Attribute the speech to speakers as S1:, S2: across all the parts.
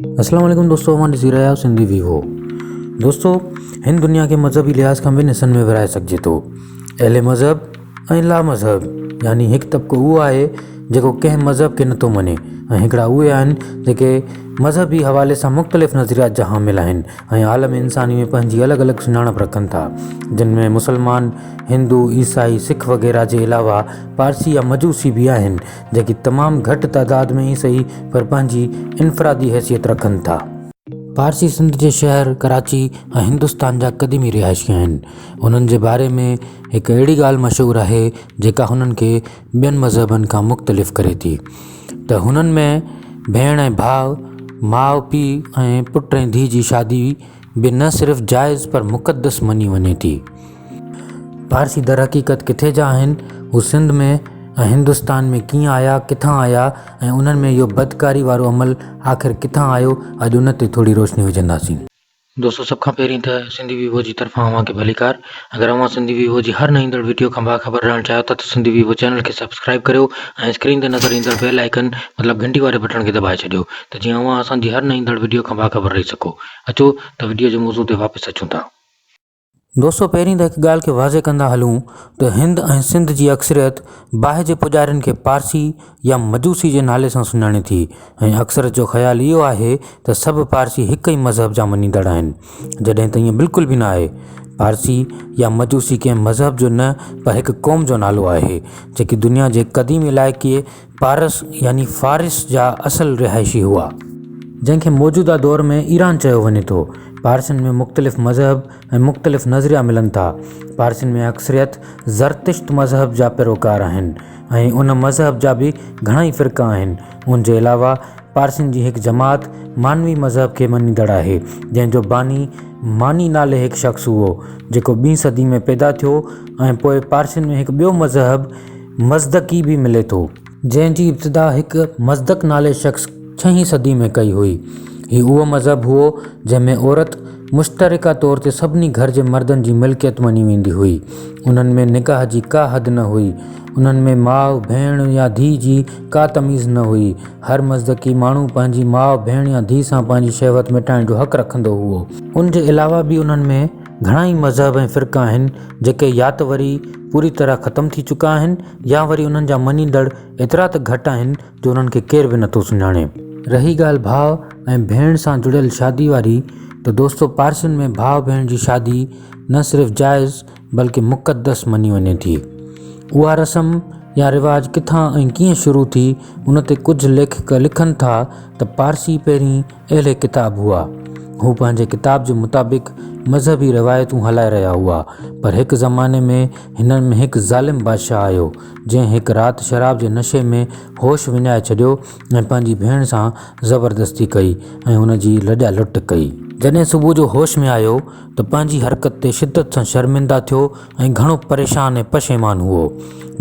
S1: اسلام عليڪم دوستو اوهان ڏسي رهيا آهيو سنڌي ويوو دوستو هن دنيا کي مذهبي لحاظ کان ٻن حصن ۾ ورهائي سگهجي ٿو اهل مذهب ۽ لا مذهب يعني هڪ طبقو اهو آهي جيڪو ڪنهن مذهب کي نٿو مڃي ۽ هڪڙا اهي آهن جيڪي مذهبي حوالي سان مختلف نظريات جا حامل آهن ۽ عالم انساني ۾ پنهنجي الڳ الڳ سڃاڻپ رکن ٿا، جن ۾ مسلمان، هندو، عيسائي، سک وغيره جي علاوه پارسي يا مجوسي به آهن، جيڪي تمام گهٽ تعداد ۾ ئي سهي پر پنهنجي انفرادي حيثيت رکن ٿا. پارسي سنڌ جي شهر ڪراچي ۽ هندستان جا قديمي رهائشي آهن. انهن جي باري ۾ هڪ اهڙي ڳالهه مشهور آهي، جيڪا هنن کي ٻين مذهبن کان مختلف ڪري ٿي ته هنن ۾ ڀيڻ ۽ ڀاء، ماء پيء ۽ پٽ ۽ ڌيء جي شادي به نه صرف جائز پر مقدس مڃي وڃي ٿي. پارسي درحقيقت ڪٿي جا آهن، هو سنڌ ۾ ۽ هندستان ۾ ڪيئن آيا، ڪٿان آيا ۽ انهن ۾ اهو بدڪاري وارو عمل آخر ڪٿان آيو، اڄ ان تي ٿوري روشني وجهنداسين. دوستو سڀ کان پهرين ته سنڌي ويوو جي طرفان اوهان کي ڀليڪار اگر اوهان سنڌي ويوو جي هر نئين ايندڙ وڊيو کان باخبر رهڻ چاهيو ٿا ته سنڌي ويوو چينل کي سبسڪرائب ڪريو ۽ اسڪرين تي نظر ايندڙ بيل آئيڪن مطلب گهنٽي واري بٽڻ کي دٻائي ڇڏيو ته جيئن اوهان اسان جي هر نئين ايندڙ وڊيو کان باخبر رهي سگهو اچو ته وڊيو جي موضوع تي واپس اچون ٿا. دوستو پهرين ته هڪ ڳالهه کي واضح ڪندا هلون ته هند ۽ سنڌ جي اڪثريت باهه جي پوڄارين کي پارسي يا مجوسي جي نالي سان سڃاڻي ٿي ۽ اڪثريت جو خيال اهو آهي ته سڀ پارسي هڪ ئي مذهب جا مڃيندڙ آهن جڏهن ته ائين بلڪل به نه آهي. پارسي يا مجوسي ڪنهن مذهب جو نه پر هڪ قوم جو نالو آهي جيڪي دنيا جي قديم علائقي پارس يعني فارس جا اصل رهائشي هئا. جنهن کي موجوده دور ۾ ايران چيو وڃي ٿو. پارسين ۾ مختلف مذهب ۽ مختلف نظريا ملن ٿا. پارسين ۾ اڪثريت زرتشت مذهب جا پيروڪار آهن ۽ ان مذهب جا به گهڻائي فرقا آهن. ان جي علاوه پارسين جي هڪ جماعت مانوي مذهب کي مڃيندڙ آهي، جنهن جو باني ماني نالي هڪ شخص هئو، جيڪو ٻي صدي ۾ پيدا ٿيو ۽ پوء پارسين ۾ هڪ ٻيو مذهب مزدڪي به ملي ٿو. جنهن جي ابتدا هڪ مزدڪ نالي شخص ڇهين صدي ۾ ڪئي هئي. هي اهو مذهب هئو، جنهن ۾ عورت مشترڪه طور تي سڀني گهر جي مردن جي ملڪيت مڃي ويندي هئي. انهن ۾ نڪاح جي ڪا حد نه هئي. انهن ۾ ماء، ڀيڻ يا ڌيء جي ڪا تميز نه هئي. هر مزدڪي ماڻهو پنهنجي ماء، ڀيڻ يا ڌيء سان پنهنجي شهوت مٽائڻ جو حق رکندو هئو. ان جي علاوه به انهن ۾ گهڻائي مذهب ۽ فرقا آهن، جيڪي يا ته وري پوري طرح ختم ٿي چڪا آهن يا وري انهن جا مڃيندڙ ايترا ته گهٽ آهن جو انهن کي ڪير به نٿو سڃاڻي. رهي ڳالهه ڀاء ۽ ڀيڻ سان جڙيل شادي واري ته دوستو پارسين ۾ ڀاء ڀيڻ جي شادي نه صرف جائز بلڪه مقدس مڃي وڃي ٿي. اها رسم يا رواج ڪٿان ۽ ڪيئن شروع ٿي ان تي ڪجهه ليکڪ لکن ٿا ته پارسي پهرين اهل ڪتاب هئا. هو پنهنجي ڪتاب جي مطابق مذهبي روايتون هلائي رهيا هئا، پر هڪ زماني ۾ هنن ۾ هڪ ظالم بادشاهه آيو، جنهن هڪ رات شراب جي نشي ۾ هوش وڃائي ڇڏيو ۽ پنهنجي ڀيڻ سان زبردستي ڪئي ۽ هن جي لڄا لٽ ڪئي. جڏهن صبح جو هوش ۾ آيو ته پنهنجي حرڪت تي شدت سان شرمنده ٿيو ۽ گهڻو پريشان ۽ پشيمان هئو.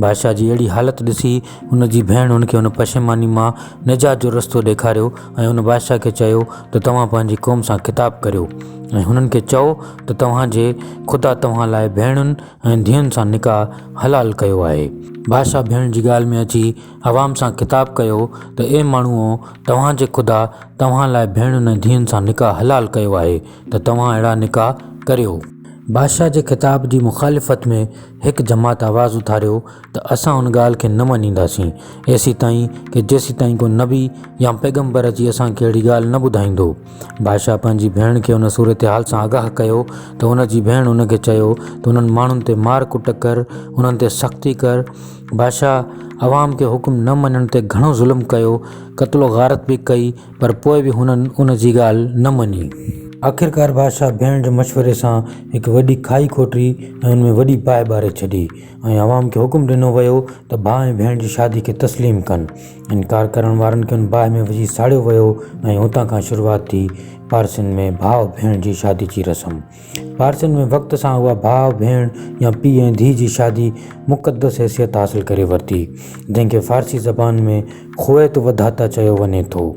S1: بادشاهه جي اهڙي حالت ڏسي هن جي ڀيڻ هن کي ان پشيماني مان نجات جو رستو ڏيکاريو ۽ هن بادشاهه کي چيو ته توهان پنهنجي قوم سان خطاب ڪريو ۽ هنن کي چئو ته توهان جي خدا توهان لاء ڀيڻن ۽ ڌيئن سان نڪاح حلال ڪيو آهي. بادشاهه ڀيڻ جي ڳالهه ۾ اچي عوام سان خطاب ڪيو ته اي ماڻهوؤ! توهان جي خدا توهان لاء ڀيڻن ۽ ڌيئن سان نڪاح حلال ڪيو آهي ته توهان اهڙا نڪاح ڪريو. بادشاهه جي خطاب جي مخالفت ۾ هڪ جماعت آواز اٿاريو ته اسان ان ڳالهه کي نه مڃينداسين، ايسيتائين ڪه جيسيتائين ڪو نبي يا پيغمبر اچي اسان کي اهڙي ڳالهه نه ٻڌائيندو. بادشاهه پنهنجي ڀيڻ کي ان صورتحال سان آگاهه ڪيو ته ان جي ڀيڻ ان کي چيو ته انهن ماڻهن تي مار ڪٽ ڪر، انهن تي سختي ڪر. بادشاهه عوام کي حڪم نه مڃڻ تي گهڻو ظلم ڪيو، قتل و غارت به ڪئي، پر پوء به هنن ان جي ڳالهه نه مڃي. آخرڪار بادشاهه ڀيڻ جي مشوري سان هڪ وڏي کاهي کوٽي ۽ ان ۾ وڏي باهه ٻاري ڇڏي ۽ عوام کي حڪم ڏنو ويو ته ڀاء ۽ ڀيڻ جي شادي کي تسليم ڪن. انڪار ڪرڻ وارن کي ان باهه ۾ وجهي ساڙيو ويو ۽ اتان کان شروعات ٿي پارسين ۾ ڀاء ڀيڻ جي شادي جي رسم. پارسين ۾ وقت سان اها ڀاء، ڀيڻ يا پيء ۽ ڌيء جي شادي مقدس حيثيت حاصل ڪري ورتي، جنهن کي فارسي زبان ۾ خويت وڌاتا چيو وڃي ٿو.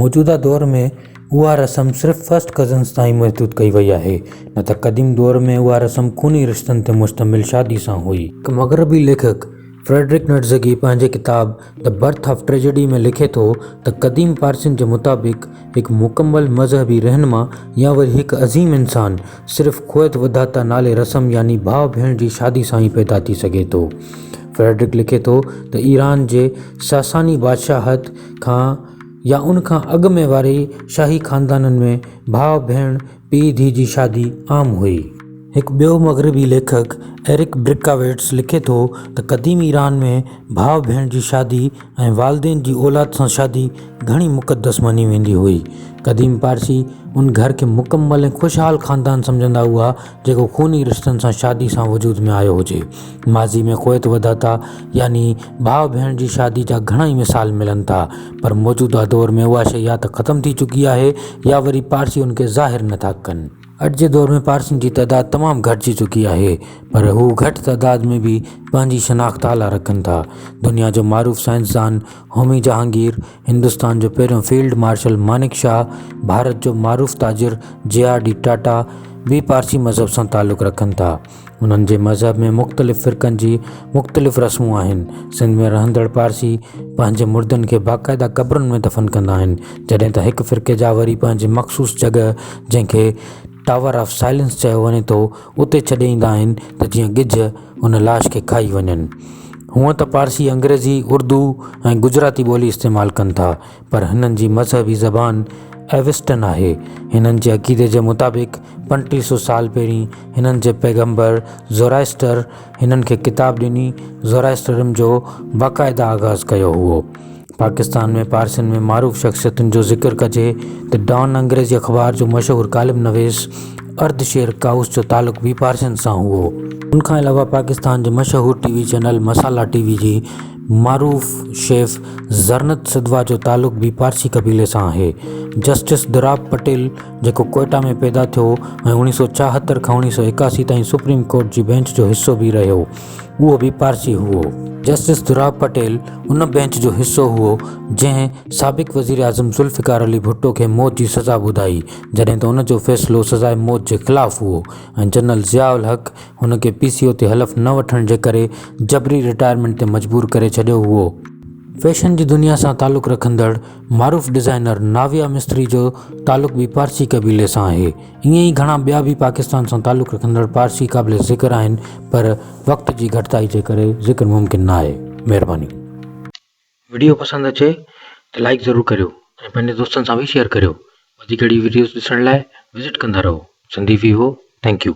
S1: موجوده دور ۾ اها رسم صرف فرسٽ ڪزنز تائين محدود ڪئي وئي آهي، نه ته قديم دور ۾ اها رسم خوني رشتن تي مشتمل شادي سان هئي. هڪ مغربي ليکڪ فريڊرڪ نٽزگي پنهنجي ڪتاب The Birth of Tragedy ۾ لکي ٿو ته قديم پارسين جي مطابق هڪ مڪمل مذهبي رهنما يا وري هڪ عظيم انسان صرف خويت وداتا نالي رسم يعني ڀاء ڀيڻ جي شادي سان ئي پيدا ٿي سگهي ٿو. فريڊرڪ لکي ٿو ته ايران جي ساساني بادشاهت کان يا ان کان اڳ ۾ واري شاهي خاندانن ۾ ڀاء ڀيڻ پيء ڌيء جي شادي عام هئي. هڪ ٻيو مغربي ليکڪ ايرڪ برڪاويٽس لکي ٿو ته قديم ايران ۾ ڀاء ڀيڻ جي شادي ۽ والدين جي اولاد سان شادي گهڻي مقدس مڃي ويندي هئي. قديم پارسي ان گهر کي مڪمل ۽ خوشحال خاندان سمجهندا هئا جيڪو خوني رشتن سان شادي سان وجود ۾ آيو هجي. ماضي ۾ خويت وداتا يعني ڀاء ڀيڻ جي شادي جا گهڻائي مثال ملن ٿا پر موجوده دور ۾ اها شيء يا ته ختم ٿي چڪي آهي يا وري پارسي ان کي ظاهر نٿا ڪن. اڄ جي دور ۾ پارسين جي تعداد تمام گهٽجي چڪي آهي پر هو گهٽ تعداد ۾ به پنهنجي شناخت اعليٰ رکن ٿا. دنيا جو معروف سائنسدان هومي جهانگير، هندستان جو پهريون فيلڊ مارشل مانڪ شاهه، ڀارت جو معروف تاجر جي آر ڊي ٽاٽا به پارسي مذهب سان تعلق رکن ٿا. انهن جي مذهب ۾ مختلف فرقن جي مختلف رسمون آهن. سنڌ ۾ رهندڙ پارسي پنهنجي مردن کي باقاعده قبرن ۾ دفن ڪندا آهن، جڏهن ته هڪ فرقي جا وري پنهنجي مخصوص جڳهه جنهن کي ٽاور آف سائلنس چيو وڃي ٿو، اتي ڇڏي ايندا آهن ته جيئن ڳجهه ان لاش کي کائي وڃن. هونء ته پارسي انگريزي، اردو ۽ گجراتي ٻولي استعمال ڪن ٿا، پر هنن جي مذهبي زبان ايوسٽن آهي. هنن جي عقيدي جي مطابق 35 سو سال پهرين هنن جي پيغمبر زورائسٽر هنن کي ڪتاب ڏني زورائسٽرم جو باقاعده آغاز ڪيو هئو. پاڪستان ۾ پارسين ۾ معروف شخصيتن جو ذڪر ڪجي ته ڊان انگريزي اخبار جو مشهور ڪالم نويس اردشير ڪائوس جو تعلق به پارسين سان هئو. ان کان علاوه پاڪستان جي مشهور T V channel Masala T V جي معروف شيف زرنت سڌوا جو تعلق به پارسي قبيلي سان آهي. جسٽس دراب پٽيل جيڪو ڪوئيٽا ۾ پيدا ٿيو ۽ اوڻيهه سؤ چاهتر کان اوڻيهه سؤ ايڪاسي تائين سپريم ڪورٽ جي بينچ جو حصو به رهيو، اهو به پارسي هئو. جسٽس دراب پٽيل ان بينچ جو حصو هئو جنهن سابق وزيراعظم ذوالفقار علي ڀٽو کي موت جي سزا ٻڌائي، جڏهن ته ان جو فيصلو سزاء موت جي خلاف هئو ۽ جنرل ضياء الحق هن کي پي سي او تي حلف نه وٺڻ جي ڪري جبري رٽائرمينٽ تي مجبور ڪري ڇڏيو هئو. فيشن جي دنيا سان تعلق رکندڙ معروف ڊزائنر ناويا مستري جو تعلق به پارسي قبيلي سان آهي. ائين ئي گهڻا ٻيا به پاڪستان سان تعلق رکندڙ پارسي قابل ذڪر آهن پر وقت جي گهٽتائي جي ڪري ذڪر ممڪن نه آهي. مهرباني. وڊيو پسند اچي ته لائيڪ ضرور ڪريو ۽ پنهنجي دوستن سان به شيئر ڪريو. وڌيڪ اهڙي وڊيوز ڏسڻ لاء وزٽ ڪندا رهو سنڌي ويوو thank you.